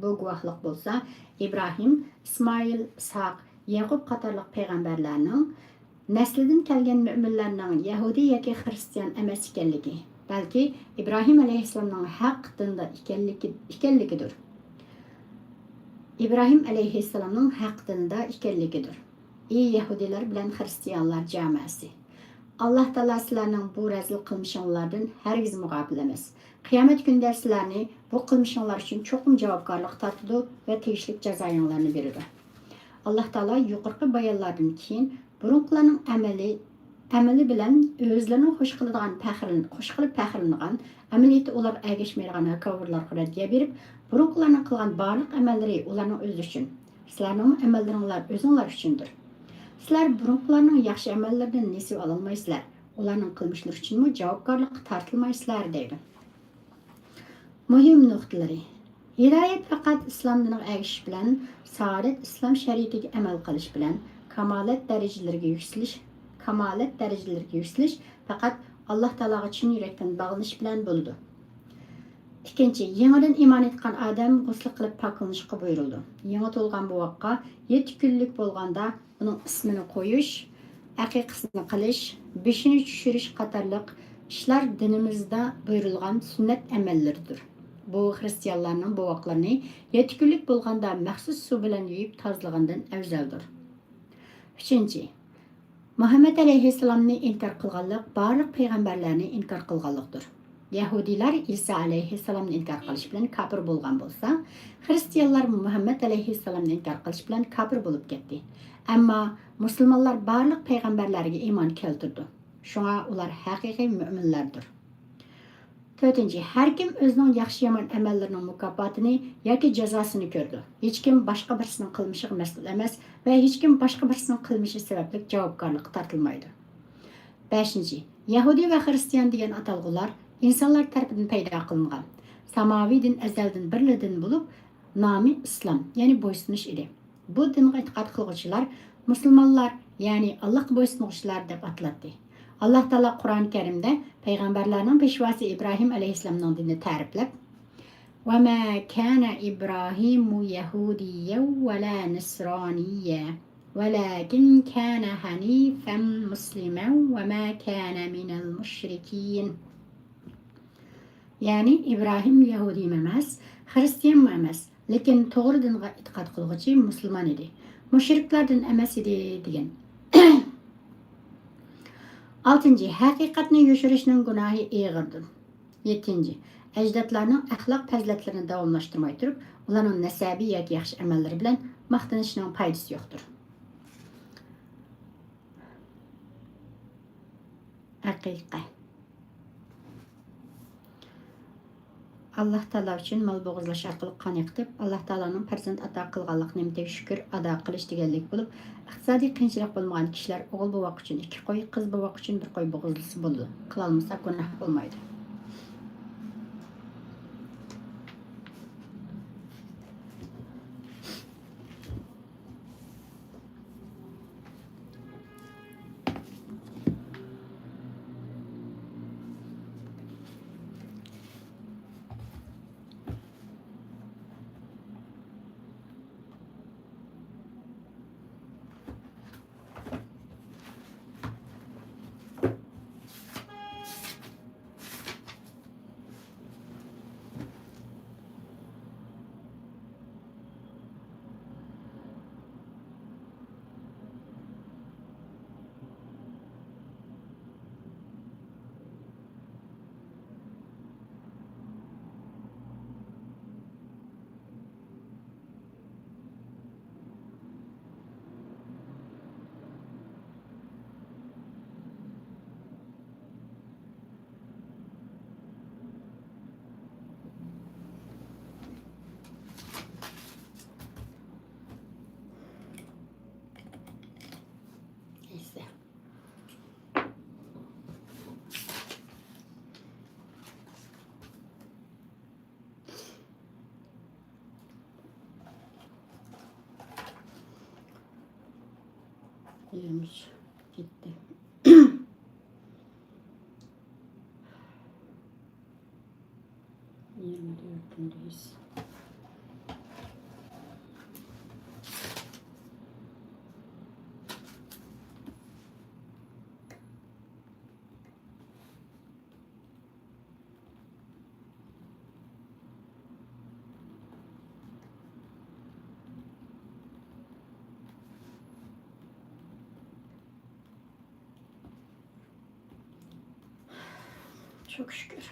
بۇ گۇۋاھلىق بولسا ئىبراھىم، ئىسمائىل، ئىسھاق، يەقۇب قاتارلىق پەيغەمبەرلەرنىڭ نەسلىدىن كەلگەن مۆمىنلەرنىڭ يەھۇدىي ياكى خىرىستىيان ئەمەس ئىكەنلىكى، بەلكى ئىبراھىم ئەلەيھىسسالامنىڭ ھەق دىنىدا ئىكەنلىكى، ئىكەنلىكىدۇر. ئىبراھىم ئەلەيھىسسالامنىڭ ھەق دىنىدا ئىكەنلىكىدۇر. ئى يەھۇدىيلار بىلەن خىرىستىيانلار جامائەسى! ئاللاھ تائالا سىلەرنىڭ بۇ رەزىل قىلمىشىڭلاردىن ھەرگىز مۇغاپىل ئەمەس. قىيامەت كۈنىدە سىلەرنى بۇ قىلمىشىڭلار ئۈچۈن چوقۇم جاۋابكارلىققا تارتىدۇ ۋە تېگىشلىك جازايىڭلارنى بېرىدۇ. ئاللاھ تائالا يۇقىرىقى بايانلاردىن كېيىن بۇرۇنقىلارنىڭ ئەمەلى، ئەمىلى بىلەن ئۆزلىرىنىڭ خوش قىلىدىغان پەخىرلىن-، خوش قىلىپ پەخىرلىنىدىغان، ئەمەلىيەتتە ئۇلارغا ئەگەشمەيدىغان ھاكاۋۇرلارغا رەددىيە بېرىپ، بۇرۇنقىلارنىڭ قىلغان بارلىق ئەمەللىرى ئۇلارنىڭ ئۆزى ئۈچۈن، سىلەرنىڭمۇ ئەمەللىرىڭلار ئۆزۈڭلار ئۈچۈندۇر. سىلەر بۇرۇنقىلارنىڭ ياخشى ئەمەللىرىدىن نېسىۋە ئالالمايسىلەر، ئۇلارنىڭ قىلمىشلىرى ئۈچۈنمۇ جاۋابكارلىققا تارتىلمايسىلەر، دەيدۇ. مۇھىم نۇقتىلىرى: ھىدايەت پەقەت ئىسلام دىنىغا ئەگىشىش بىلەن، سائادەت ئىسلام شەرىئىتىگە ئەمەل قىلىش بىلەن، كامالەت دەرىجىلىرىگە يۈكسىلىش، كامالەت دەرىجىلىرىگە يۈكسىلىش پەقەت ئاللاھ تائالاغا چىن يۈرەكتىن باغلىنىش بىلەن بولىدۇ. ئىككىنچى، يېڭىدىن ئىمان ئېيتقان ئادەم غۇسلى قىلىپ پاكلىنىشقا بۇيرۇلىدۇ. يېڭى تۇغۇلغان بوۋاققا يەتتە كۈنلۈك بولغاندا ئۇنىڭ ئىسمىنى قويۇش، ئەقىقىسىنى قىلىش، بېشىنى چۈشۈرۈش قاتارلىق ئىشلار دىنىمىزدا بۇيرۇلغان سۈننەت ئەمەللىرىدۇر. بۇ خىرىستىيانلارنىڭ بوۋاقلىرىنى يەتتە كۈنلۈك بولغاندا مەخسۇس سۇ بىلەن يۇيۇپ تازىلىغاندىن ئەۋزەلدۇر. ئۈچىنچى، مۇھەممەد ئەلەيھىسسالامنى ئىنكار قىلغانلىق بارلىق پەيغەمبەرلەرنى ئىنكار قىلغانلىقتۇر. يەھۇدىيلار ئىسا ئەلەيھىسسالامنى ئىنكار قىلىش بىلەن كاپىر بولغان بولسا، خىرىستىيانلار مۇھەممەد ئەلەيھىسسالامنى ئىنكار قىلىش بىلەن كاپىر بولۇپ كەتتى. ئەمما مۇسۇلمانلار بارلىق پەيغەمبەرلەرگە ئىمان كەلتۈرىدۇ. شۇڭا ئۇلار ھەقىقىي مۆمىنلەردۇر. تۆتىنچى، ھەركىم ئۆزىنىڭ ياخشى-يامان ئەمەللىرىنىڭ مۇكاپاتىنى ياكى جازاسىنى كۆرىدۇ. ھېچكىم باشقا بىرسىنىڭ قىلمىشىغا مەسئۇل ئەمەس ۋە ھېچكىم باشقا بىرسىنىڭ قىلمىشى سەۋەبلىك جاۋابكارلىققا تارتىلمايدۇ. بەشىنچى، يەھۇدىي ۋە خىرىستىيان دېگەن ئاتالغۇلار ئىنسانلار تەرىپىدىن پەيدا قىلىنغان، ساماۋىي دىن ئەزەلدىن بىرلا دىن بولۇپ، نامى ئىسلام، يەنى بويسۇنۇش ئىدى. بۇ دىنغا ئېتىقاد قىلغۇچىلار مۇسۇلمانلار، يەنى ئاللاھقا بويسۇنغۇچىلار دەپ ئاتىلاتتى. ئاللاھ تائالا قۇرئان كەرىمدە پەيغەمبەرلەرنىڭ پېشۋاسى ئىبراھىم ئەلەيھىسسالامنىڭ دىنىنى تەرىپلەپ، وما كان إبراهيم يهوديا ولا نصرانيا ولكن كان حنيفا مسلما وما كان من المشركين. يەنى ئىبراھىم يەھۇدىيمۇ ئەمەس، خىرىستىيانمۇ ئەمەس، لېكىن توغرا دىنغا ئېتىقاد قىلغۇچى مۇسۇلمان ئىدى، مۇشرىكلاردىن ئەمەس ئىدى، دېگەن. ئالتىنچى، ھەقىقەتنى يوشۇرۇشنىڭ گۇناھى ئېغىردۇر. يەتتىنچى، ئەجدادلارنىڭ ئەخلاق پەزىلەتلىرىنى داۋاملاشتۇرماي تۇرۇپ، ئۇلارنىڭ نەسەبى ياكى ياخشى ئەمەللىرى بىلەن ماختىنىشنىڭ پايدىسى يوقتۇر. ئەقىقە. ئاللاھ تائالا ئۈچۈن مال بوغۇزلاش ئارقىلىق قان ئېقىتىپ، ئاللاھ تائالانىڭ پەرزەنت ئاتا قىلغانلىق نېمىتىگە شۈكۈر ئادا قىلىش دېگەنلىك بولۇپ، ئىقتىسادىي قىيىنچىلىق بولمىغان كىشىلەر ئوغۇل بوۋاق ئۈچۈن ئىككى قوي، قىز بوۋاق ئۈچۈن بىر قوي بوغۇزلىسا بولىدۇ. قىلالمىسا گۇناھ بولمايدۇ. يېرىمىز كەتتى. يىگىرمە تۆتىنچى. Çok şükür.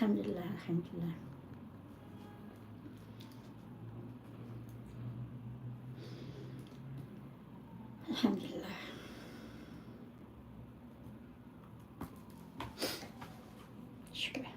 ئەلھەمدۇلىللا، ئەلھەمدۇلىللا. ئەلھەمدۇلىللا. شۈكۈر.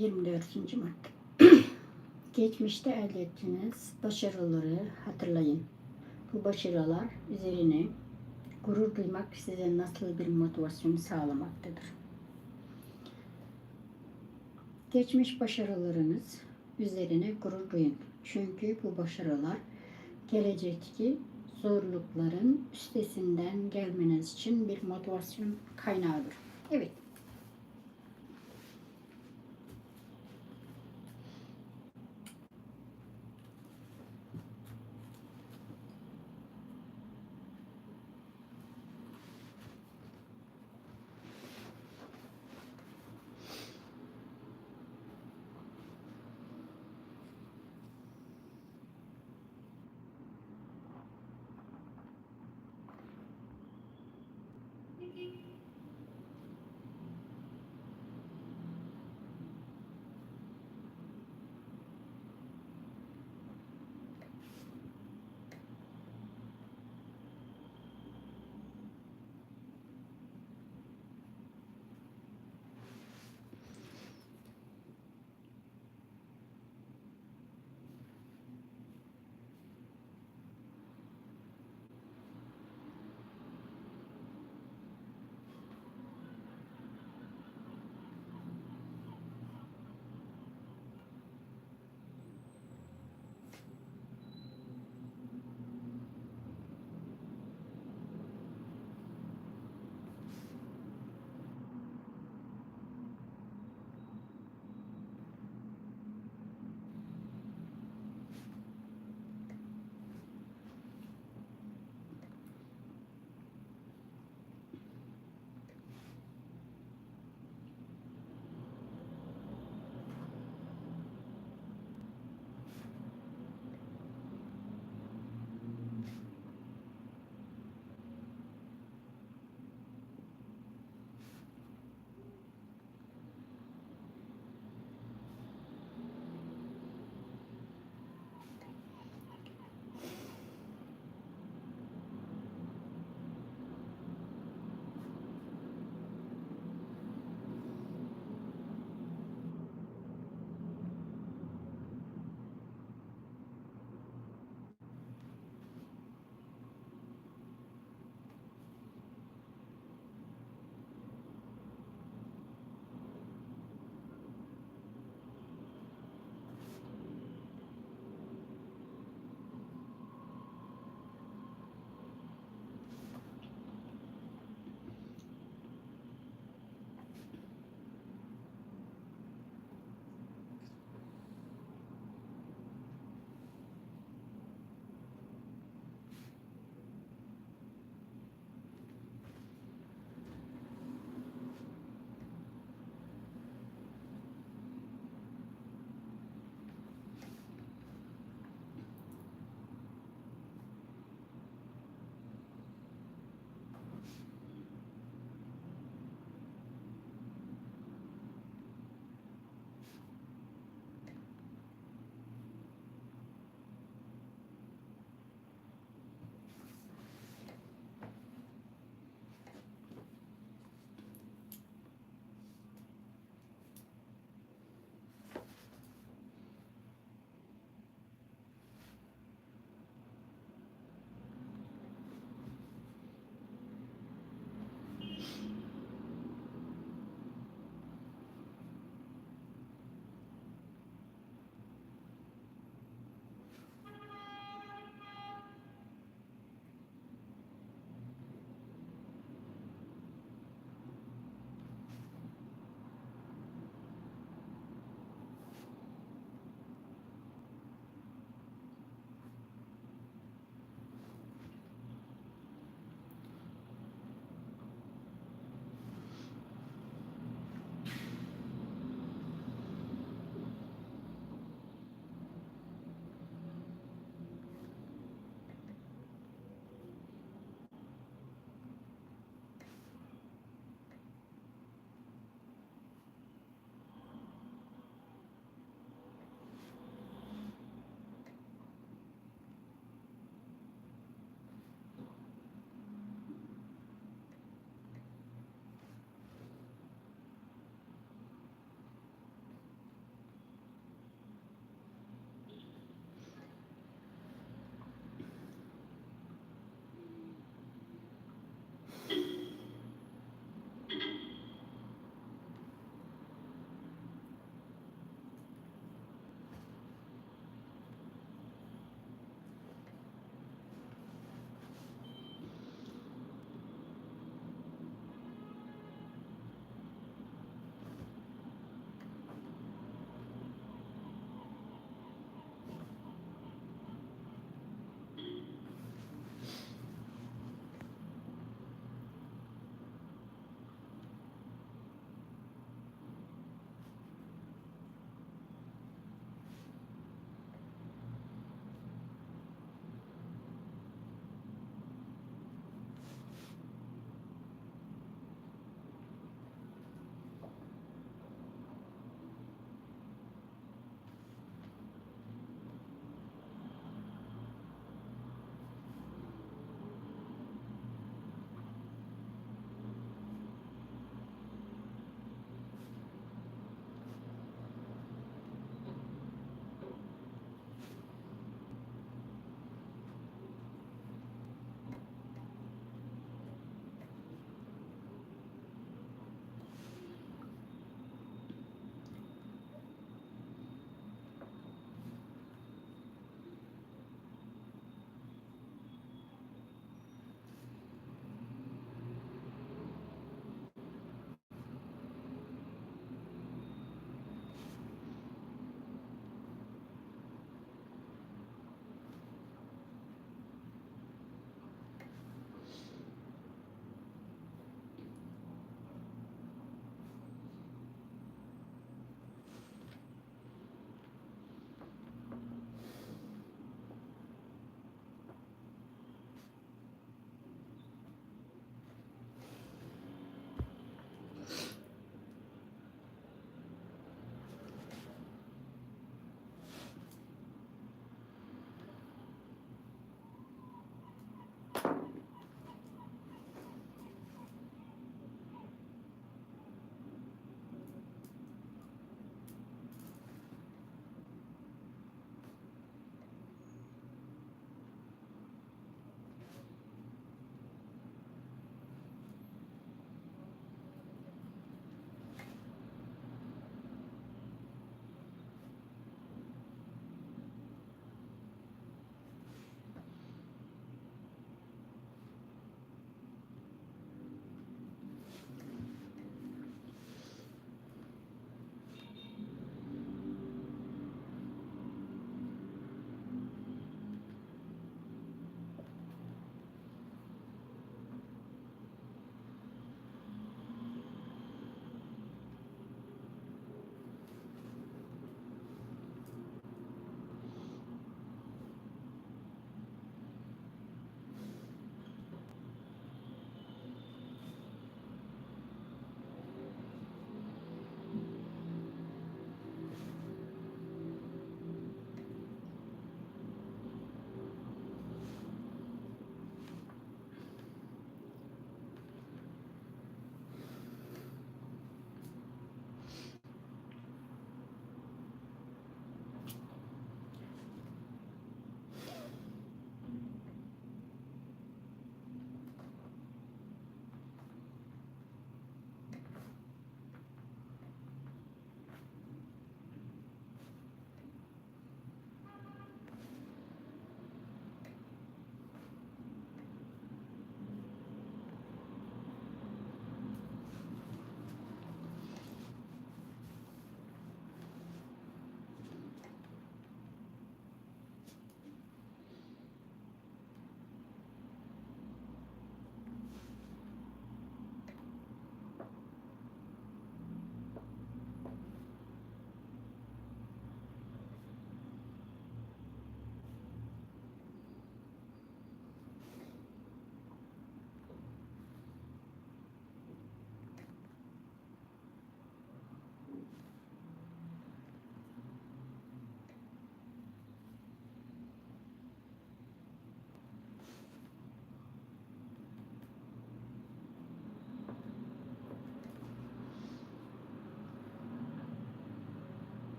يىگىرمە تۆتىنچى مارت. Geçmişte elde ettiğiniz başarıları hatırlayın. Bu başarılar üzerine gurur duymak size nasıl bir motivasyon sağlamaktadır? Geçmiş başarılarınız üzerine gurur duyun. Çünkü bu başarılar gelecekteki zorlukların üstesinden gelmeniz için bir motivasyon kaynağıdır. Evet.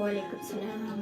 ۋەئەلەيكۇم سالام.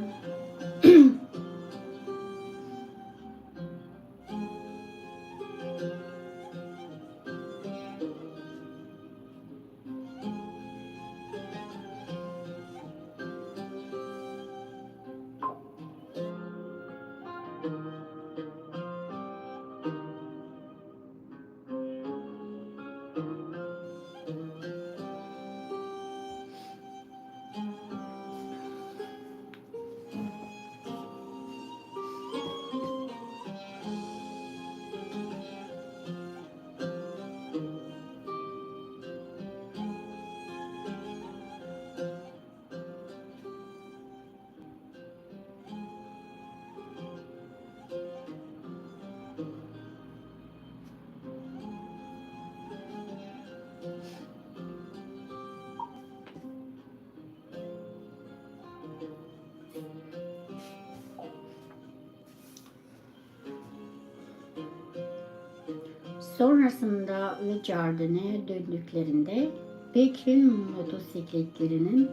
Sonrasında Le Jardin'e döndüklerinde Bekir'in motosikletlerinin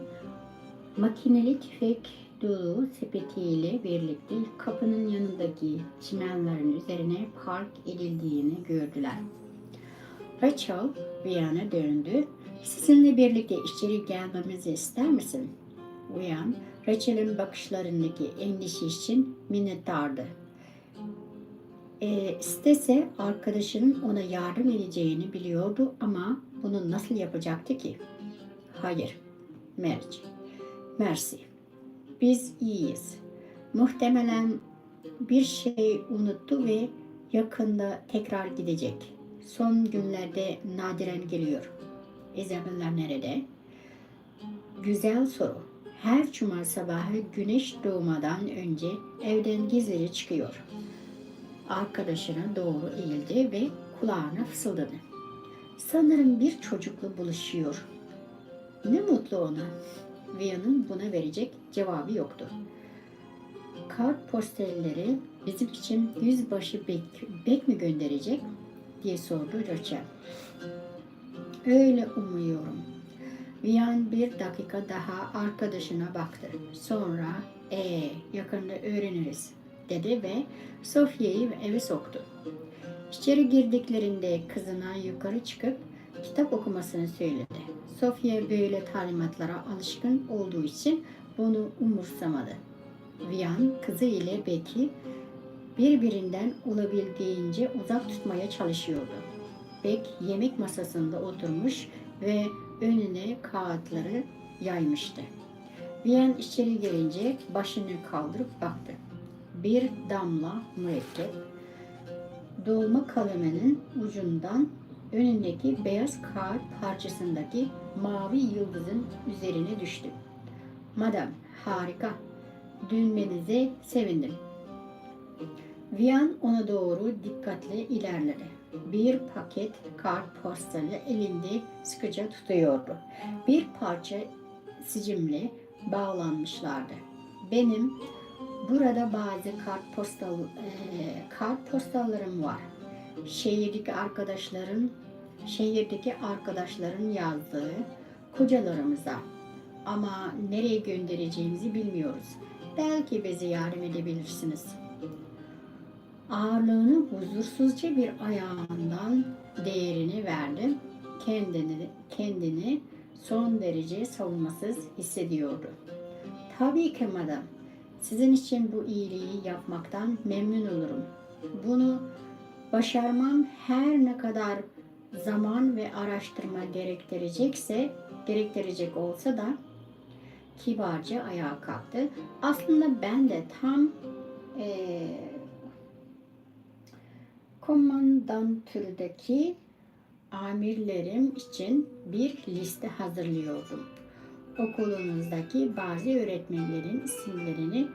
makineli tüfek dolu sepetiyle birlikte kapının yanındaki çimenlerin üzerine park edildiğini gördüler. Rachel Vian'a döndü. "Sizinle birlikte içeri gelmemizi ister misin?" Vian, Rachel'in bakışlarındaki endişe için minnettardı. E, istese arkadaşının ona yardım edeceğini biliyordu ama bunu nasıl yapacaktı ki? "Hayır, Merch. Mersi. Biz iyiyiz. Muhtemelen bir şey unuttu ve yakında tekrar gidecek. Son günlerde nadiren geliyor." "Isabella nerede?" Güzel soru. Her cuma sabahı güneş doğmadan önce evden gizlice çıkıyor. Arkadaşına doğru eğildi ve kulağına fısıldadı. "Sanırım bir çocukla buluşuyor. Ne mutlu ona." Via'nın buna verecek cevabı yoktu. "Kart posterleri bizim için yüzbaşı Bek, Bek mi gönderecek?" diye sordu Rachel. "Öyle umuyorum." Vian bir dakika daha arkadaşına baktı. Sonra, "Ee, yakında öğreniriz," dedi ve Sofya'yı eve soktu. İçeri girdiklerinde kızına yukarı çıkıp kitap okumasını söyledi. Sofya böyle talimatlara alışkın olduğu için bunu umursamadı. Vian kızı ile Bek'i birbirinden olabildiğince uzak tutmaya çalışıyordu. Bek yemek masasında oturmuş ve önüne kağıtları yaymıştı. Vian içeri girince başını kaldırıp baktı. Bir damla mürekkep dolma kaleminin ucundan önündeki beyaz kağıt parçasındaki mavi yıldızın üzerine düştü. "Madam, harika. Dönmenize sevindim." Vian ona doğru dikkatle ilerledi. Bir paket kartpostalı elinde sıkıca tutuyordu. Bir parça sicimle bağlanmışlardı. "Benim burada bazı kartpostal, e, kartpostallarım var. Şehirdeki arkadaşların, şehirdeki arkadaşların yazdığı kocalarımıza. Ama nereye göndereceğimizi bilmiyoruz. Belki bize yardım edebilirsiniz." Ağırlığını huzursuzca bir ayağından değerini verdi. Kendini, kendini son derece savunmasız hissediyordu. "Tabii ki madam. Sizin için bu iyiliği yapmaktan memnun olurum. Bunu başarmam her ne kadar zaman ve araştırma gerektirecekse, gerektirecek olsa da." Kibarca ayağa kalktı. "Aslında ben de tam, eee, komandantürdeki amirlerim için bir liste hazırlıyordum. Okulumuzdaki bazı öğretmenlerin isimlerini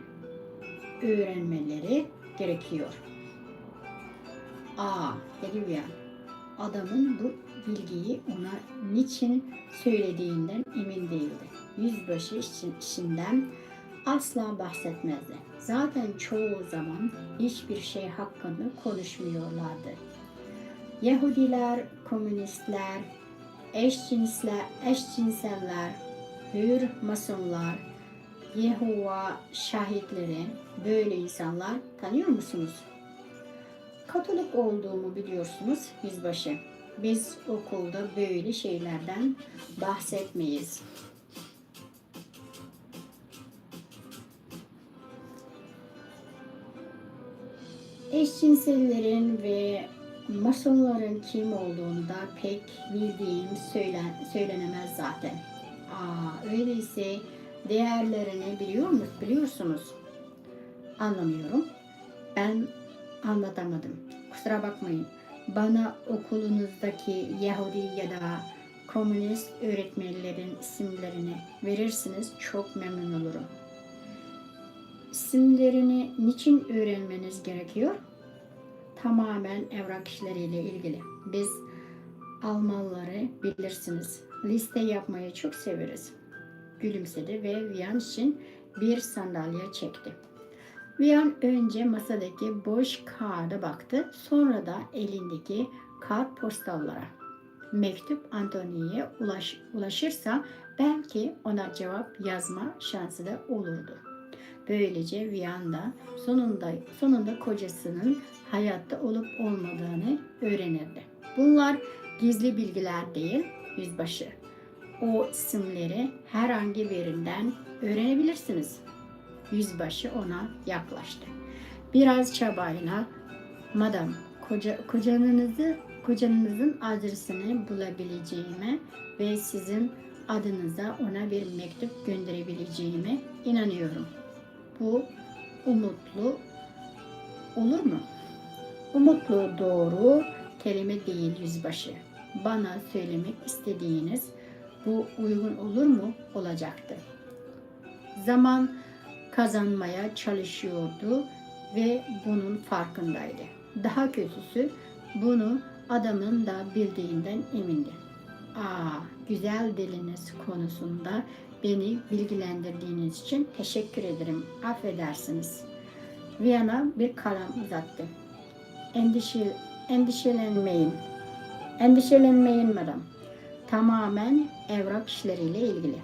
öğrenmeleri gerekiyor." "Aa," dedi Vian. Adamın bu bilgiyi ona niçin söylediğinden emin değildi. Yüzbaşı için, işinden asla bahsetmezdi. Zaten çoğu zaman hiçbir şey hakkında konuşmuyorlardı. Yahudiler, komünistler, eşcinsler, eşcinseller, hür masonlar, Yehova şahitleri, böyle insanlar tanıyor musunuz? Katolik olduğumu biliyorsunuz, yüzbaşı. Biz okulda böyle şeylerden bahsetmeyiz. Eşcinsellerin ve masonların kim olduğunu da pek bildiğim söyle-, söylenemez zaten. Aa, öyleyse değerlerini biliyor mu-, biliyorsunuz? Anlamıyorum. Ben anlatamadım. Kusura bakmayın. Bana okulunuzdaki Yahudi ya da komünist öğretmenlerin isimlerini verirsiniz, çok memnun olurum. İsimlerini niçin öğrenmeniz gerekiyor? Tamamen evrak işleriyle ilgili. Biz Almanları bilirsiniz. Liste yapmayı çok severiz. Gülümsedi ve Vian için bir sandalye çekti. Vian önce masadaki boş kağıda baktı, sonra da elindeki kartpostallara. Mektup Antoni'ye ulaş-, ulaşırsa belki ona cevap yazma şansı da olurdu. Böylece Vian da sonunda, sonunda kocasının hayatta olup olmadığını öğrenirdi. Bunlar gizli bilgiler değil, yüzbaşı. O isimleri herhangi birinden öğrenebilirsiniz. Yüzbaşı ona yaklaştı. Biraz çabayla, "Madam, koca, kocanızı, kocanızın adresini bulabileceğime ve sizin adınıza ona bir mektup gönderebileceğime inanıyorum. Bu umutlu olur mu?" "Umutlu doğru kelime değil, yüzbaşı. Bana söylemek istediğiniz bu uygun olur mu?" olacaktı. Zaman kazanmaya çalışıyordu ve bunun farkındaydı. Daha kötüsü, bunu adamın da bildiğinden emindi. "Aa, güzel diliniz konusunda beni bilgilendirdiğiniz için teşekkür ederim. Affedersiniz." Viana bir kalem uzattı. "Endişe, endişelenmeyin. Endişelenmeyin, madam. Tamamen evrak işleriyle ilgili."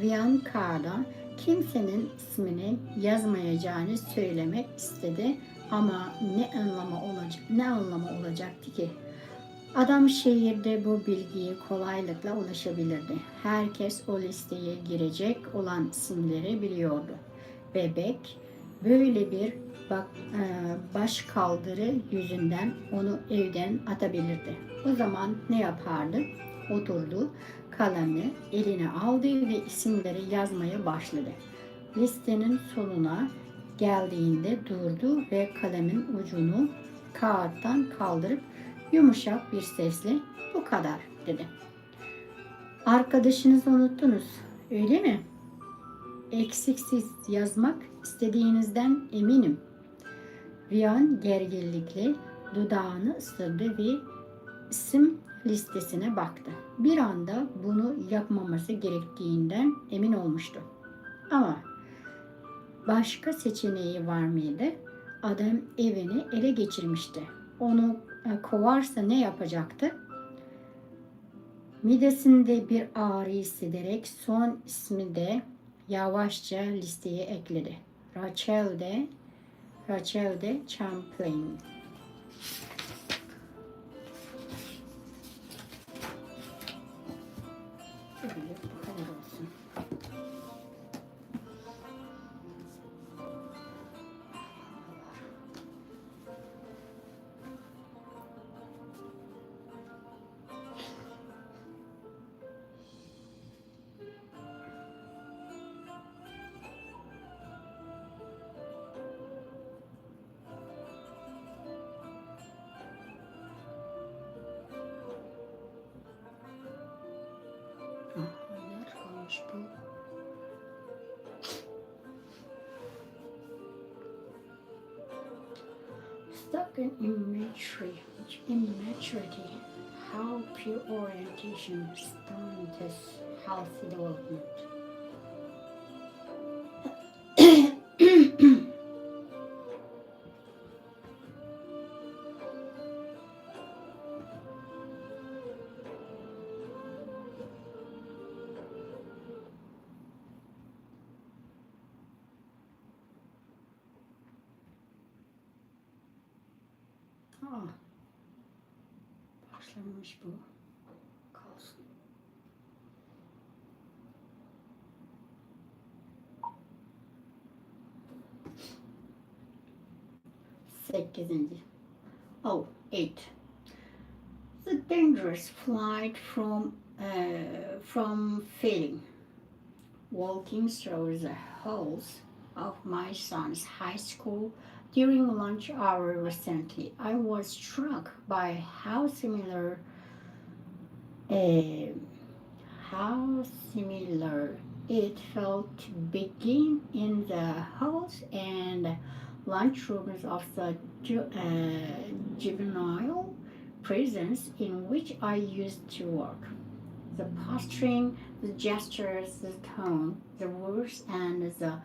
Vian kağıda kimsenin ismini yazmayacağını söylemek istedi ama ne anlamı olacak, ne anlamı olacaktı ki? Adam şehirde bu bilgiye kolaylıkla ulaşabilirdi. Herkes o listeye girecek olan isimleri biliyordu. Bebek böyle bir bak, e, baş kaldırı yüzünden onu evden atabilirdi. O zaman ne yapardı? Oturdu, kalemi eline aldı ve isimleri yazmaya başladı. Listenin sonuna geldiğinde durdu ve kalemin ucunu kağıttan kaldırıp yumuşak bir sesle "Bu kadar," dedi. "Arkadaşınızı unuttunuz, öyle mi? Eksiksiz yazmak istediğinizden eminim." Vian gerginlikle dudağını ısırdı ve isim listesine baktı. Bir anda bunu yapmaması gerektiğinden emin olmuştu. Ama başka seçeneği var mıydı? Adam evini ele geçirmişti. Onu, e, kovarsa ne yapacaktı? Midesinde bir ağrı hissederek son ismi de yavaşça listeye ekledi. Rachel de, Rachel de Champlain. Böyle bu kadar olsun. Ah, nerede kalmış bu? Stuck in immaturity, immaturity, how pure orientation stunts healthy development. Ah, başlamış bu. Kalsın. Sekizinci. Oh, eight. The dangerous flight from uh, from failing. Walking through the halls of my son's high school during lunch hour recently, I was struck by how similar uh, how similar it felt to begin in the halls and lunchrooms of the ju- uh, juvenile prisons in which I used to work. The posturing, the gestures, the tone, the words, and the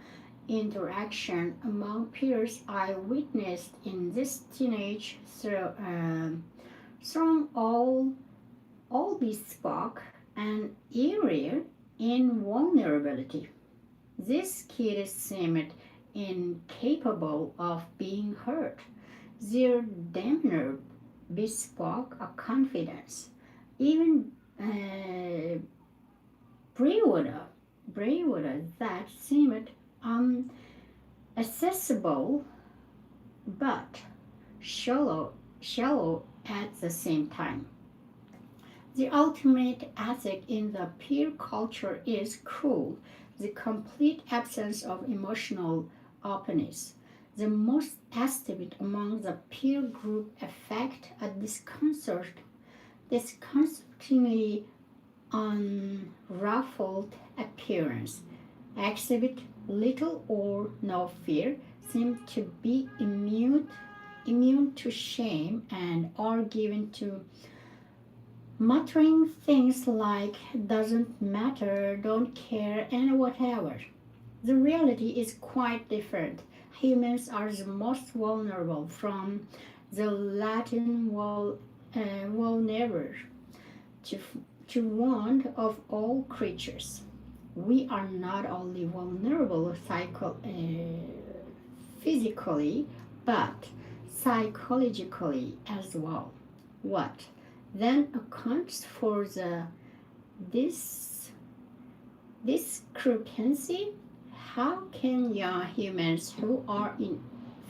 interaction among peers I witnessed in this teenage thro- um, throng all, all bespoke an area in vulnerability. These kids seemed incapable of being hurt. Their demeanor bespoke a confidence, even uh, bravado, bravado that seemed unaccessible but shallow, shallow at the same time. The ultimate ethic in the peer culture is cool, the complete absence of emotional openness. The most estimate among the peer group affect a disconcert, disconcertingly unruffled appearance, exhibit little or no fear, seem to be immune, immune to shame, and are given to muttering things like doesn't matter, don't care, and whatever. The reality is quite different. Humans are the most vulnerable from the Latin vul- uh, vulnerare to, to wound of all creatures. We are not only vulnerable psycho- uh, physically, but psychologically as well. What then accounts for the this discrepancy? How can young humans who are in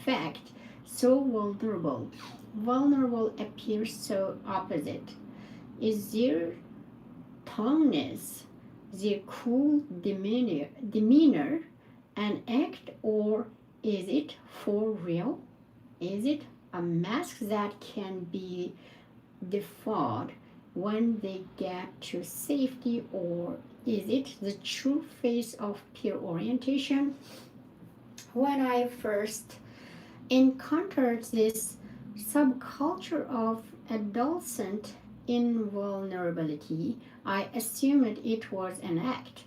fact so vulnerable, vulnerable appear so opposite? Is their calmness, their cool demeanor, demeanor an act, or is it for real? Is it a mask that can be doffed when they get to safety, or is it the true face of peer orientation? When I first encountered this subculture of adolescent invulnerability, I assumed it was an act.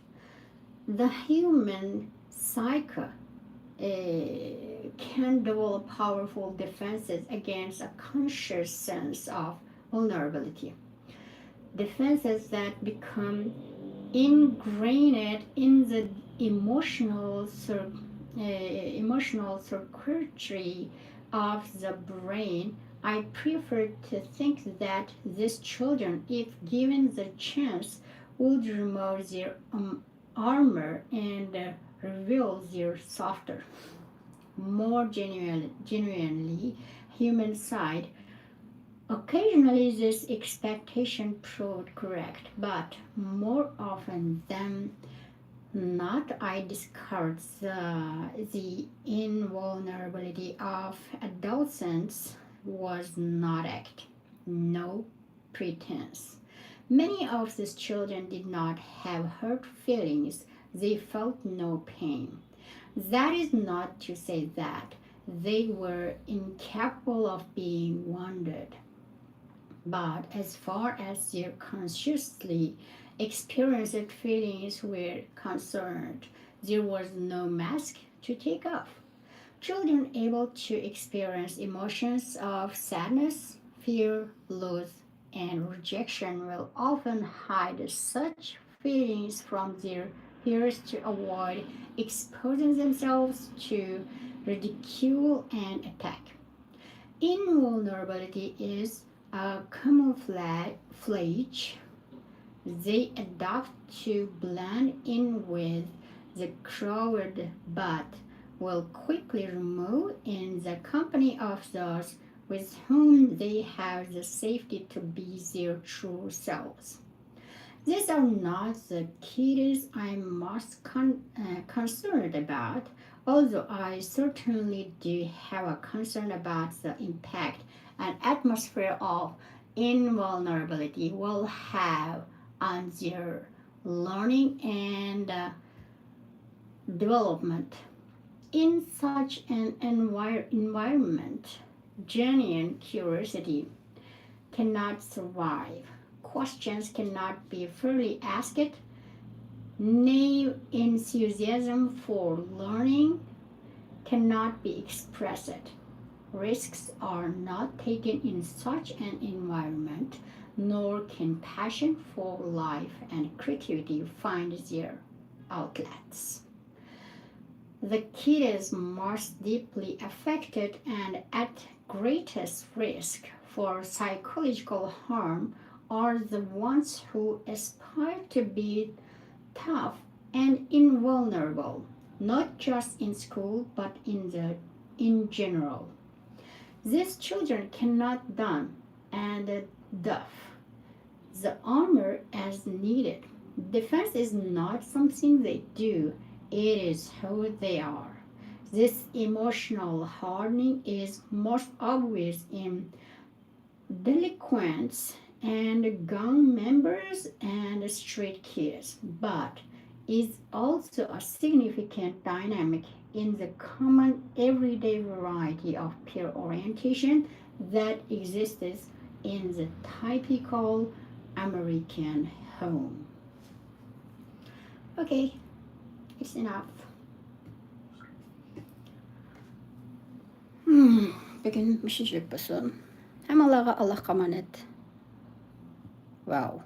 The human psyche uh, can develop powerful defenses against a conscious sense of vulnerability. Defenses that become ingrained in the emotional cir- uh, emotional circuitry of the brain. I prefer to think that these children, if given the chance, would remove their um, armor and uh, reveal their softer, more genuine, genuinely human side. Occasionally, this expectation proved correct, but more often than not, I discovered the, the invulnerability of adolescents was not act, no pretense. Many of these children did not have hurt feelings, they felt no pain. That is not to say that they were incapable of being wounded. But as far as their consciously experienced feelings were concerned, there was no mask to take off. Children able to experience emotions of sadness, fear, loss, and rejection will often hide such feelings from their peers to avoid exposing themselves to ridicule and attack. Invulnerability is a camouflage they adopt to blend in with the crowd, but will quickly remove in the company of those with whom they have the safety to be their true selves. These are not the kids I'm most con- uh, concerned about, although I certainly do have a concern about the impact an atmosphere of invulnerability will have on their learning and uh, development. In such an envir- environment, genuine curiosity cannot survive. Questions cannot be fairly asked. Naive enthusiasm for learning cannot be expressed. Risks are not taken in such an environment, nor can passion for life and creativity find their outlets. The kids most deeply affected and at greatest risk for psychological harm are the ones who aspire to be tough and invulnerable, not just in school but in the in general. These children cannot don and doff the armor as needed. Defense is not something they do, it is who they are. This emotional hardening is most obvious in delinquents and gang members and street kids, but is also a significant dynamic in the common everyday variety of peer orientation that exists in the typical American home. Okay, it's enough. Hmm, بۈگۈن مۇشۇنچىلىك بولسۇن. ھەممىڭلارغا ئاللاھقا ئامانەت. Wow.